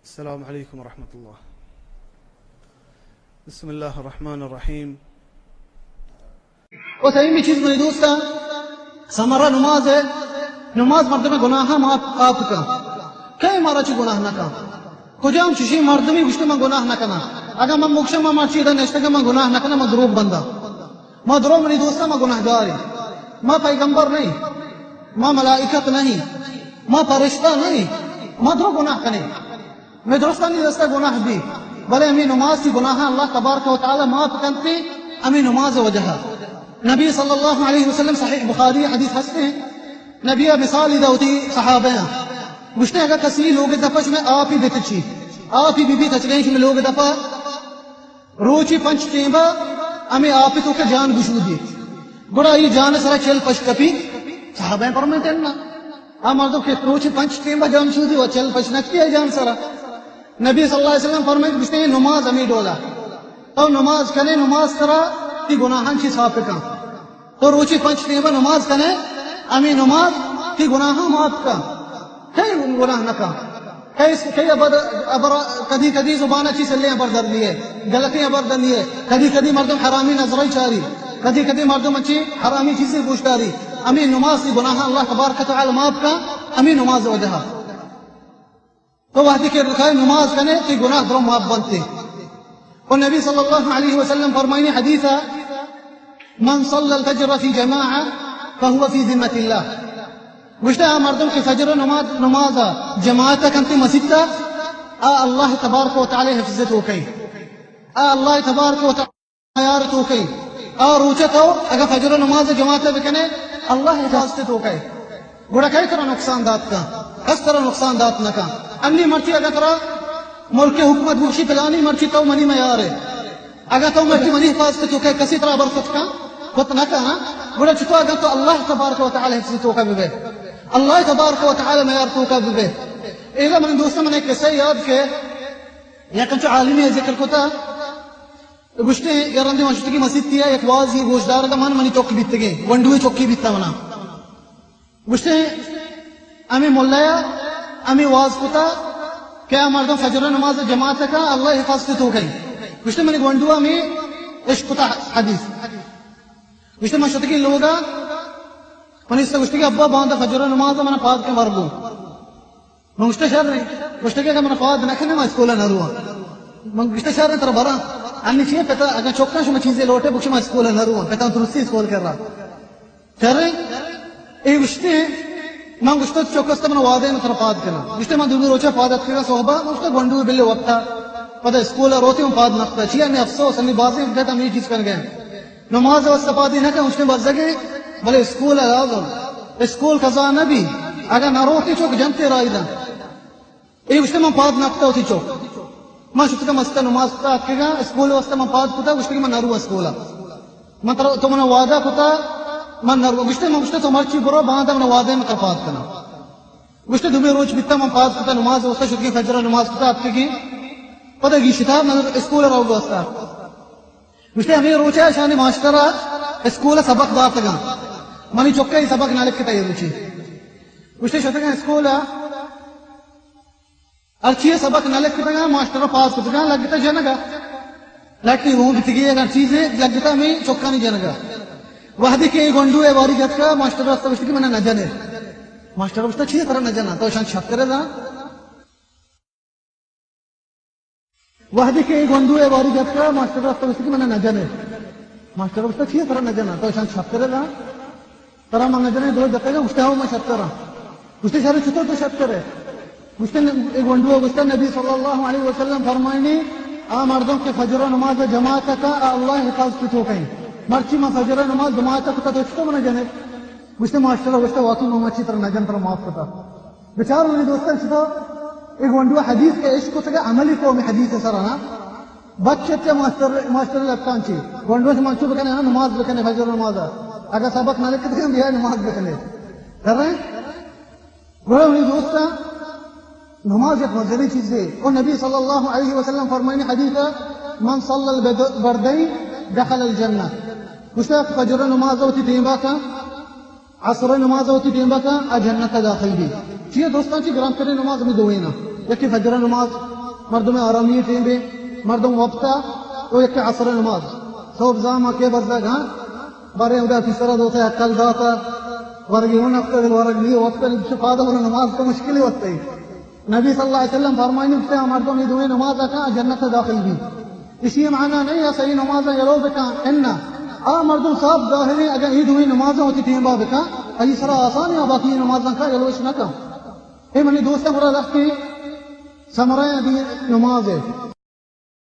السلام علیکم ورحمۃ اللہ۔ بسم اللہ الرحمن الرحیم۔ و سیمی چیز منی دوستاں، سمرا نماز ہے، نماز مردم گناہ معاف آپ کا۔ کئی مارا چی گناہ نہ کا؟ کجام چشی مردمی گشتے من گناہ نہ کنا؟ اگر من مکشم من مرچی ادا نشتگا من گناہ نہ کنا، من دروغ بندہ۔ ما درو منی دوستاں، ما گناہگاریں۔ ما پیغمبر نہیں، ما ملائکت نہیں، ما فرشتہ نہیں، ما درو گناہ کنیں۔ میں درستانی دستا گناہ بھی، بلے ہمیں نماز کی گناہ اللہ تبارک و تعالی معاف کنتے، ہمیں نماز وجہ۔ نبی صلی اللہ علیہ وسلم، صحیح بخاری حدیث ہستے ہیں، نبی مثال دا ہوتی صحابہ ہیں۔ گشتے اگر کسی لوگ دفش میں آپ ہی دیتے چی، آپ ہی بی بی تچلیں کہ میں لوگ دفا روچی پنچ ٹیمبا ہمیں آپ تو کہ جان گشودی۔ گڑا ای جان سرا چل پش کپی۔ صحابہ فرمائتے ہیں نا، آ مردم کہ روچی پنچ ٹیمبا جان گشودی و چل پش نکتی ہے جان سرا۔ نبی صلی اللہ علیہ وسلم فرمائے، گشتے ہیں نماز ہمیں ڈولا۔ تو نماز کنے، نماز ترا تی گناہان چی صاف کن۔ تو روچی پنچ ٹیمبا نماز کنے، ہمیں نماز تی گناہان معاف کن۔ کئی گناہ نہ کن۔ کئی، کئی ابر، ابر، کدی کدی زبان اچی سلیں ابر در دیے، غلطیں ابر در دیے۔ کدی کدی مردم حرامی نظرائی چاری، کدی کدی مردم اچی حرامی چیزیں گوشداری۔ ہمیں نماز تی گناہ اللہ تبارک و تعالی معاف کن، ہمیں نماز وجہ۔ تو وحدی کہ رکھائے نماز کنے، تی گناہ درو معاف بنتے۔ و نبی صلی اللہ علیہ وسلم فرمائنی حدیث، من صلی الفجر فی جماعہ فہو فی ذمۃ اللہ۔ گوشتہ آ مردم کہ فجر نماز، نماز جماعت کنتے مسیت، آ اللہ تبارک و تعالی حفظ تو کئی۔ آ اللہ تبارک و تعالی میار تو کئی۔ آ روچہ تو اگر فجر نماز جماعت بکنے، اللہ حفاظت تو کئی۔ گڑا کئی ترا نقصان دات کا؟ کس ترا نقصان دات نہ کا۔ انی مرچی اگر ترا ملک حکومت بخشی پلانی مرچی تو منی میارے۔ اگر تو مرچی منی حفاظت تو کئی، کسی ترا بر کت کا؟ کت نہ کا، ہاں؟ گڑا چطور اگر تو اللہ تبارک و تعالی حفظ تو کا ببے۔ اللہ تبارک و تعالی میار تو کا ببے۔ ایلا من دوست من ایک قصہ یاد کہ یک انچو عالمی ذکر کتا۔ گوشتے، یا رندے من شتگی مسیت تیا، یک واز یہ گوشدار کا من منی چوک بیتگے، ونڈوی چوکی بیتا منا۔ گوشتے، ہمیں ملایا، ہمیں واز کتا کہ آ مردم فجر نماز جماعت کا، اللہ حفاظت تو کئی۔ گوشتے، منی ونڈو ہمیں عشق کتا حدیث۔ گوشتے، من شتگی لوگا، من اس سے گوشتے کہ ابا باندا فجر نماز من پاد کے مرگو۔ من گوشتہ شر ایں۔ گوشتہ کہ اگر من پاد نہ کنے، من اسکول نہ رواں۔ من گوشتہ شر ایں، ترا براں۔ انی چیئے پتا، اگر چوکاں شما چیزے لوٹے، بکش من اسکول نہ رواں۔ پتا درستی اسکول کر رہا۔ شر ایں؟ اے گوشتے، من گوشتہ چوک است من وعدے من ترا پاد کناں۔ گوشتے من دومی روچہ پاد اتکگا صحبا، من گوشتہ گونڈو بلے وقتا۔ پدا اسکول روتے من پاد نکتا۔ چیا نے افسوس، انی بازیں وقت ہم یہ چیز کن گئے۔ نماز واسطہ پادی نہ کن، اس نے بزگے، بلے اسکول لازم۔ اسکول قضا نہ بی، اگر نہ روتی چوک جنتے رائی دن۔ اے گوشتے من پاد نہ کتا ہوتی چوک۔ من شتگا مسجد نماز کتا اتکگا، اسکول واسطہ من پاد کتا، گوشتے کہ من نہ رو اسکولا۔ من ترا، تو منا وعدہ کتا، من نہ رو۔ گوشتے من گوشتے تو مرچی برو، باندا من وعدہ من ترا پاد کنا۔ گوشتے دومی روچ بیتا من پاد کتا نماز واسطہ، شتگی فجر نماز کتا اتکگی۔ پدا گیشتا من اسکول رو واسطہ۔ گوشتے ہمیں روچہ شانی ماسٹر اسکول سبق داتگاں۔ منی چکے سبق نہ لکھتا یہ روچی۔ گوشتے شتگاں اسکول، ہر چیز سبق نہ لکھتگاں، ماسٹر پاس کتگاں، لگتا جنگا۔ لگتی ہوں بیتگی اگر چیزے لگتا ہمیں چکانی جنگا۔ وحدی کہ گونڈو ہے واری جتکا، ماسٹر واسطہ گوشتی کہ من نہ جنے۔ ماسٹر گوشتا چیئے ترا نہ جنا، تو شان شتر ہے دا۔ وہدے کہ اے گونڈو ء باری جتکا، ماسٹر ء گوشت کہ من نہ جنے۔ ماسٹر ء گوشت چی ترا نہ جنا؟ تو شان شتر ء نا؟ ترا من نہ جنے، دو جتکا، گوشت ہاں من شتر ہاں۔ گوشت شر چطور تو شتر ہے؟ گوشت اے گونڈو ء گوشت نبی صلی اللہ علیہ وسلم فرمائنی، آ مردم کہ فجر نماز جماعت کا، آ اللہ حفاظت تو کہیں۔ مرچی من فجر نماز جماعت کتا تو چطور من جنے؟ گوشت ماسٹر ء گوشت واقعی من مرچی ترا نہ جن، ترا معاف کتا۔ بچار منی دوستان، چطور اے گونڈو حدیث کہ عشق کتگ عملی قوم حدیث سر نا۔ بچت ماسٹر، ماسٹر لپتان چی گونڈو سے منچو بکنے، ہاں، نماز بکنے، فجر نماز۔ اگر سبق نہ لکھتے ہیں، بیا نماز بکنے۔ کر رہے ہیں؟ گوڑا منی دوستان، نماز ایک مزنی چیز ہے۔ اور نبی صلی اللہ علیہ وسلم فرمائنی حدیث، من صلی البردین دخل الجنہ۔ گوشتا فجر نماز ہوتی ٹیمبا کا، عصر نماز وتی ٹیمبا کا، آ جنت ء داخل بی۔ چیئے؟ درستاں چی گرانترین نماز ہمے دوئیناں۔ یکے فجر نماز، مردم آرامی ٹیم بے، مردم وپتا، و یکے عصر نماز۔ صبح زاما کے بزگ ہاں، بارے ہمدا پیسرا دوسے عقل داتا، ورگی ہون ہفتہ دل ورگ نہیں وقت نہیں، شفا دور نماز تو مشکل ہی وقت ہے۔ نبی صلی اللہ علیہ وسلم فرمائنی کہ آ مردم یہ دوئیں نماز کا جنت داخل بھی۔ اسی معنی نہیں ہے صحیح نماز یلو بکا، ان آ مردم صاف ظاہری اگر یہ دوئیں نماز ہوتی ٹیم با بکا، اسی سرا آسان ہے، باقی نماز کا یلوش نہ کا۔ اے منی دوستاں، گڑا لہتے ثمرہ دی نماز ہے۔